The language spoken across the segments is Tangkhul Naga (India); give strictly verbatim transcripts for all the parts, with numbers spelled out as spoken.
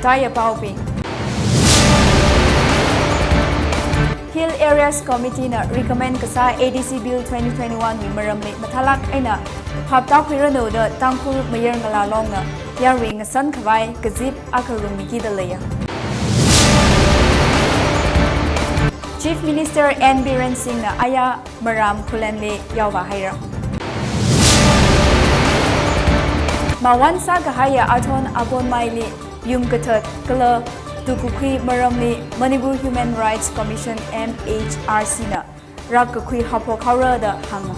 Paya paobing. Hill Areas Committee na recommend kasā A D C Bill twenty twenty-one wui maramli mathālāk eina phap tākhuiranu da Tangkhul mayarngalā longna yarui ngasan khavai kazip akha rungmikida leiya. Chief Minister N Biren Singh na aya Maram Khullenli yaovā haira. Mawun sākahaiya Athon Abonmaili yum kathat kala tukakhui maramli Manipur Human Rights Commission, M H R C na rākakhui haophok haora da hānga.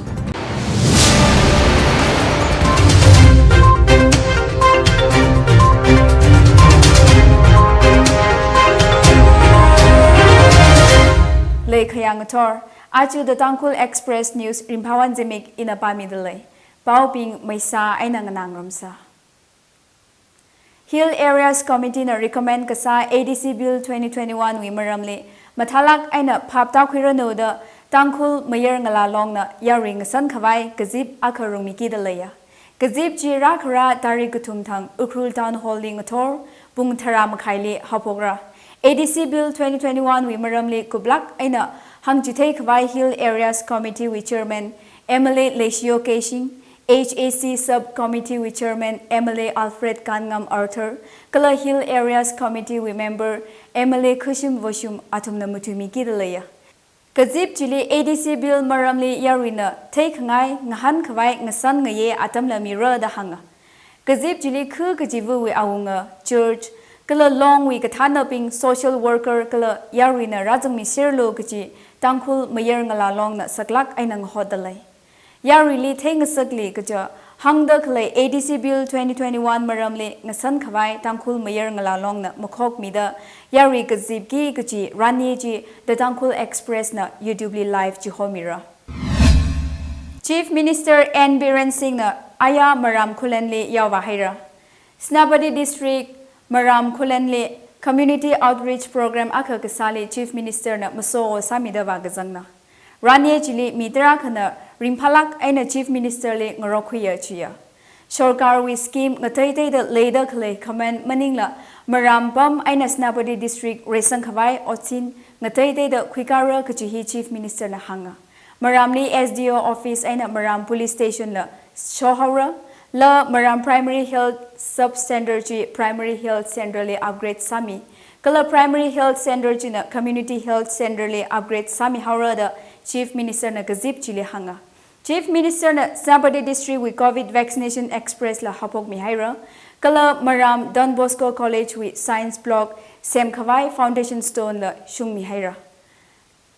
Leikhayang ngathor, aja The Tangkhul Express News Ringphawon Zimik ina pāmida lei. Paobing maisā eina nganāngarumsa. Hill Areas Committee na recommend kasā A D C Bill twenty twenty-one wui maramli mathālāk eina phap tākhuiranu da Tangkhul mayarngalā longna yarui ngasan khavai kazip akha rungmikida leiya. Kazip chi rākhara tarik kathum thang Ukhrul Town Hall li ngathor pung tharā makhaili haophokra. A D C Bill twenty twenty-one wui maramli kuplāk eina hāngchithei khavai Hill Areas Committee wui Chairman M L A Leishiyo Keishing, H A C Sub Committee wui Chairman M L A Alfred Kanngam Arthur, kala Hill Areas Committee wui member M L A Khushim Voshum athumna matuimikida leiya. Kazip chili A D C Bill maramli yaruina theikhangai ngahānkhavai ngasan ngayei atamla mira da hānga. Kazip chili khu kachiva̱wui awunga, church, kala longwui kathānabing, social worker, kala yaruina rāzangmiserlu kachi Tangkhul mayarngalā longna saklāk eina ngahotda lei. Yaruili theingasakli kaja hāngda khalei A D C Bill twenty twenty-one maramli ngasan khavai Tangkhul mayarngalā longna makhokmida yarui kazipki kachi ranye chi The Tangkhul Express na YouTube li live chihomira. Chief Minister N Biren Singh na aya Maram Khullenli yaovā haira. Senapati District Maram Khullenli Community Outreach Program akha kasāli Chief Minister na maso sāmida vākazangna. Ranye chili mi tarākhana ringphālāk eina Chief Minister li ngarokhuiya chiya. Sorkarwui scheme ngateiteida leida khalei khaman maningla Maram pam eina Senapati District reisangkhavai otsin ngateiteida khuikara kachi hi Chief Minister na hānga. Maramli S D O office eina Maram Police Station la shohaora, la Maram Primary Health Sub Center chi Primary Health Center li upgrade sāmi, kala Primary Health Center china Community Health Center li upgrade sāmihaora da Chief Minister na kazip chili hānga. Chief Minister na Senapati District wui Covid Vaccination Express la haophokmi haira, kala Maram Don Bosco College wui Science Block semkhavai foundation stone la shungmi haira.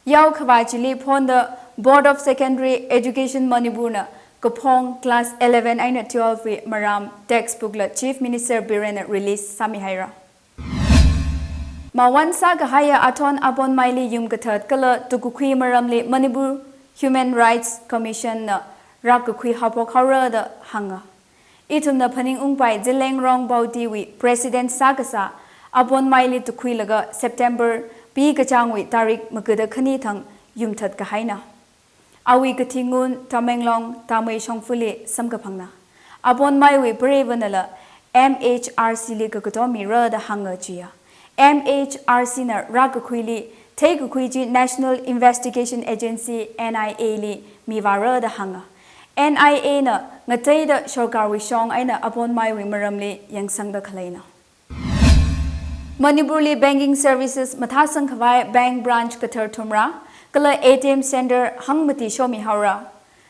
Yaokhavā chili phonda Board of Secondary Education Manipur na kaphong class eleven eina twelve wui Maram textbook la Chief Minister Biren na release sāmi haira. Mawun sākahaiya Athon Abonmaili yum kathat kala tukakhui maramli Manipur Human Rights Commission na rākakhui haophok haora da hānga. Ithumna phaningungpai Zeliangrong Bauti wui President sākasā Abonmaili tukhuilaga September pi kachāngwui tarik magada khani thang yumthat kahaina. Awui kathi ngun Tamenglong Tamei Shongfali samkaphangna. Abonmaiwui preivanala M H R C li kakato mira da hānga chiya. M H R C na rākakhuili theikakhui chi National Investigation Agency, N I A li mivāra da hānga. N I A na ngateida sorkarwui shong eina Abonmaiwui maramli yangsangda khaleina. Manipurli banking services mathāsangkhavai bank branch kathar thumra, kala A T M center hangmati shomihaora.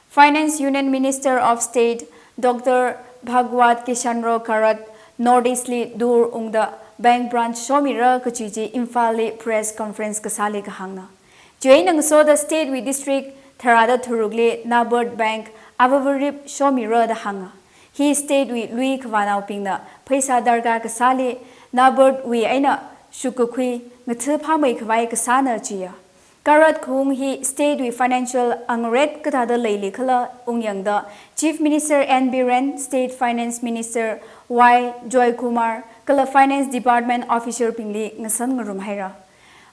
Finance Union Minister of State Doctor Bhagwat Kishanrao Karat North East li tour ungda bank branch shomira kachi chi Imphalli press conference kasāli kahāngna. Chiwuina ngasoda state wui district tharāda tharukli NABARD Bank avavarip shomira da hānga. Hi state wui lui khavānaobingna pheisā darkar kasāli NABARD wui eina shukkakhui ngathā phāmeikhavai kasāna chiya. Karat khaung hi state wui financial angret kathāda leilikhala ungyangda Chief Minister N Biren, State Finance Minister Y Joykumar, kala Finance Department officer bingli ngasan ngarum haira.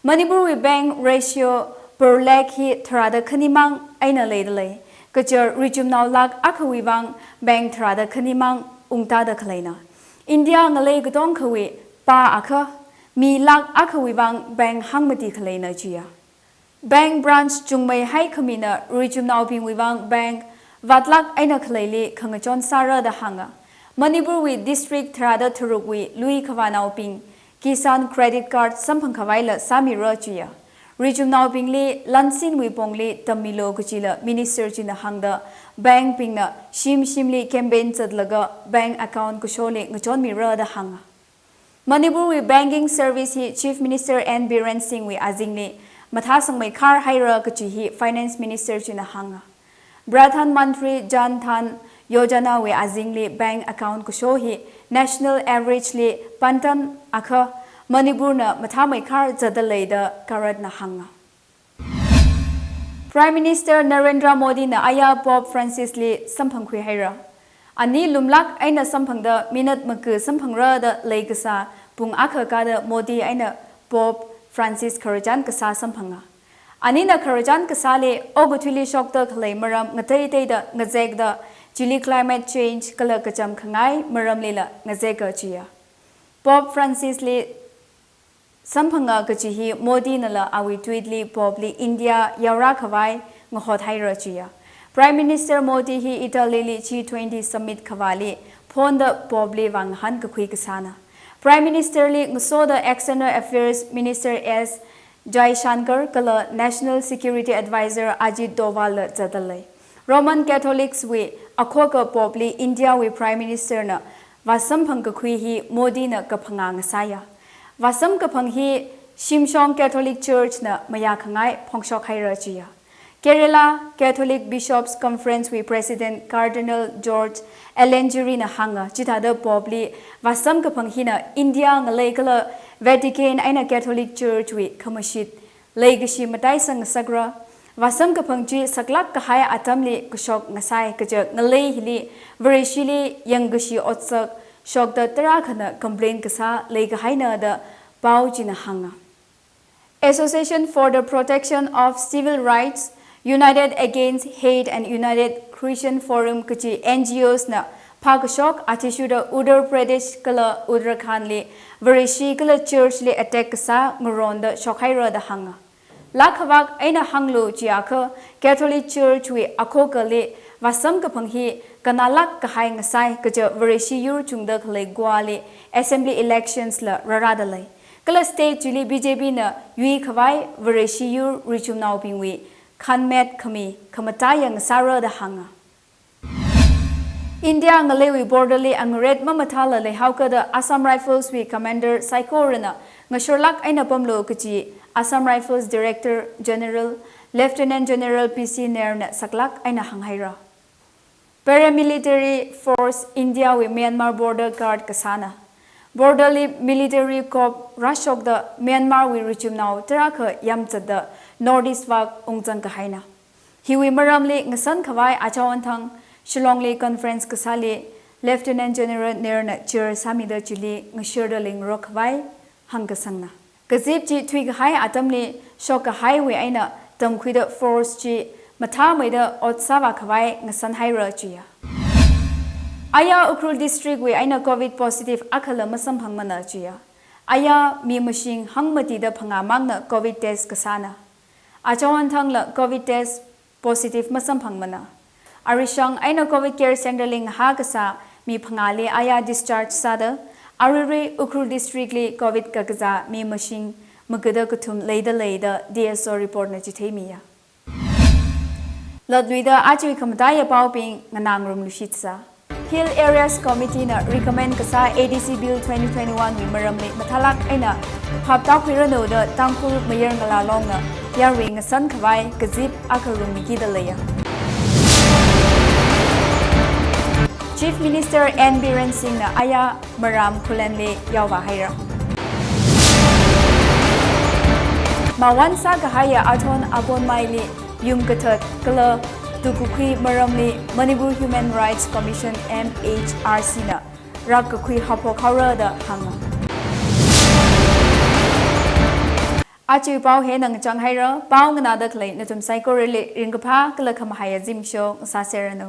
Manipurwui bank ratio per lakh hi tharāda khanimang eina leida lei. Kachar richumnao lakh akhawui vang bank tharāda khanimang ungtada khaleina. India ngalei katongkhawui pa akha, mi lakh akhawui vang bank hāngmati khaleina chiya. Bank branch chungmeihai khamina richumnaobingwui vang bank vātlāk eina khaleili khangachon sāra da hānga. Manipurwui district tharāda tharukwui lui khavānaobing Kisan Credit Card samphang khavaila sāmira chiya. Richumnaobingli lansinwui pongli tammilu kachila minister china hāngda bank bingna shim shimli campaign zatlaga bank account kasholi ngachonmira da hānga. Manipurwui banking service hi Chief Minister N Biren Singhwui azingli mathāsangmeikhar haira kachi hi Finance Minister china hānga. Pradhan Mantri Jan Dhan Yojana wui azingli bank account kasho hi national average li pantan akha Manipurna mathāmeikhar zatdalei da karatna hānga. Prime Minister Narendra Modi na aya Pope Francis li samphangkhui haira. Ani lumlāk eina samphangda minute maga samphangra da leikasā pung akha kada Modi eina Pope Francis khararchan kasā samphanga. Anina khararchan kasāli okathuili shokda khalei maram ngateiteida ngazekda chili climate change kala kacham khangai maramlila ngazeka chiya. Pope Francis li samphanga kachi hi Modi nala awui tweet li Pope li India yaora khavai ngahot haira chiya. Prime Minister Modi hi Italy li G twenty summit khavāli phonda Pope li vāngahān kakhui kasāna. Prime Minister li ngasoda External Affairs Minister S Jaishankar kala National Security Advisor Ajit Doval la zatdalei. Roman Catholics wui akhoka Pope li India wui Prime Minister na vāsamphang kakhui hi Modi na kaphangā ngasāya. Vāsam kaphang hi shimshong Catholic Church na mayā khangai phongshok haira chiya. Kerala Catholic Bishops Conference wui President Cardinal George Alangieri na hānga, chithāda Pope li vāsam kaphang hina India ngalei kala Vatican eina Catholic Church wui khamashit leikashi mataisang ngasakra. Vāsam kaphang chi saklāk kahai atamli kashok ngasai kaja ngalei hili Vareshili yangkashi otsak shokda tarākhana complain kasā leikahaina da pao china hānga. Association for the Protection of Civil Rights, United Against Hate and United Christian Forum kachi N G Os na phākashok athishurda Uttar Pradesh kala Uttarakhand li Vareshi kala church li attack kasā ngaronda shokhaira da hānga. Lākhavak eina hānglu chiakha Catholic Church wui akhokali vāsam kaphang hi kanālāk kahai ngasai kaja Vareshi yur chungda khalei Goa li assembly elections la rārādalei. Kala state chili B J P na yuikhavai Vareshi yur richumnaobingwui khanmet khami khamataiya ngasāra da hānga. India ngaleiwui border li angaret mamathāla leihaokada Assam Rifles wui commander saikorana ngasharlāk eina pamlu kachi Assam Rifles Director General Lieutenant General P C Nair na saklāk eina hānghaira. Paramilitary force India wui Myanmar border guard kasāna. Border li military coup rāshokda Myanmar wui richumnao tarākha yamzatda North East vak ungzang kahaina. Hiwui maramli ngasan khavai achaon thang Shillong li conference kasāli Lieutenant General Nair na chair sāmida chili ngasharda leingarok khavai hāngkasangna. Kazip chi thuikahai atamli shokkahaiwui eina tamkhuida force chi mathāmeida ot sāvā khavai ngasanhaira chiya. Aya Ukhrul district wui eina covid positive akhala masamphangmana chiya. Aya mi mashing hangmatida phangā mangna covid test kasāna. Achaon thangla covid test positive masamphangmana. Arishang eina covid care center li ngahā kasā mi phangāli aya discharge sāda, aruirui Ukhrul district li covid kakazā mi mashing magada kathum leidalei da D S O report na chitheimiya. Latluida ajawui khamataiya paobing nganāngarumluishitsa. Hill Areas Committee na recommend kasā A D C Bill twenty twenty-one wui maramli mathālāk eina phaptākhuiranu da Tangkhul Mayar Ngala Longna yarui ngasan khavai kazip akha rungmikida leiya. Chief Minister N Biren Singh na aya Maram Khullenli yaovāhaira. Mawan sākahaiya Athon Abonmaili yum kathat kala tukakhui maramli Manipur Human Rights Commission, M H R C na rākkakhui haophok haora da hānga. Ajawui pao hi nangchang haira, pao nganāda khalei nathum saikorali ringkaphā kala khamahaiya zimiksho ngasāserranu.